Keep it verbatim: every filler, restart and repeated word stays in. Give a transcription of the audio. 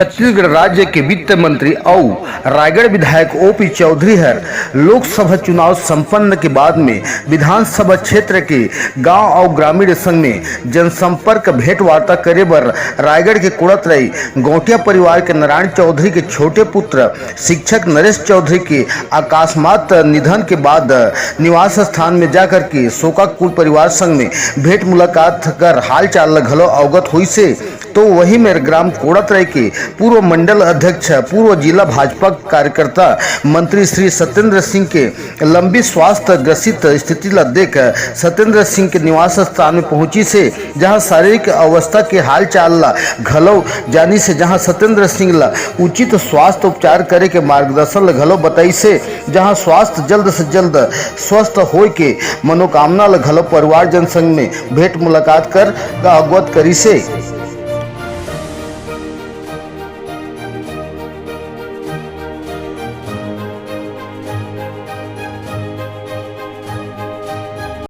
छत्तीसगढ़ राज्य के वित्त मंत्री अउ रायगढ़ विधायक ओपी चौधरी हर लोकसभा चुनाव संपन्न के बाद में विधानसभा क्षेत्र के गांव अउ ग्रामीण संग में जनसंपर्क भेंट वार्ता करे बर रायगढ़ के कोड़ातराई गौटिया परिवार के नारायण चौधरी के छोटे पुत्र शिक्षक नरेश चौधरी के अकस्मात निधन के बाद निवास स्थान में जाकर के शोकाकुल परिवार संग में भेंट मुलाकात कर हालचाल ल घलो अवगत होइसे। तो वही मेर ग्राम कोड़ातराई के पूर्व मंडल अध्यक्ष, पूर्व जिला भाजपा कार्यकर्ता, मंत्री श्री सत्येंद्र सिंह के लंबी स्वास्थ्य ग्रसित स्थिति ला देख सत्येंद्र सिंह के निवास स्थान में पहुंचिसे, जहां शारीरिक अवस्था के हालचाल ला घलो जानिसे, जहां सत्येंद्र सिंह ला उचित स्वास्थ्य उपचार करे के मार्गदर्शन ला घलो बताइसे, जहां स्वास्थ्य जल्द से जल्द स्वस्थ होय के मनोकामना ला घलो परिवारजन संग में भेंट मुलाकात कर अवगत करिसे।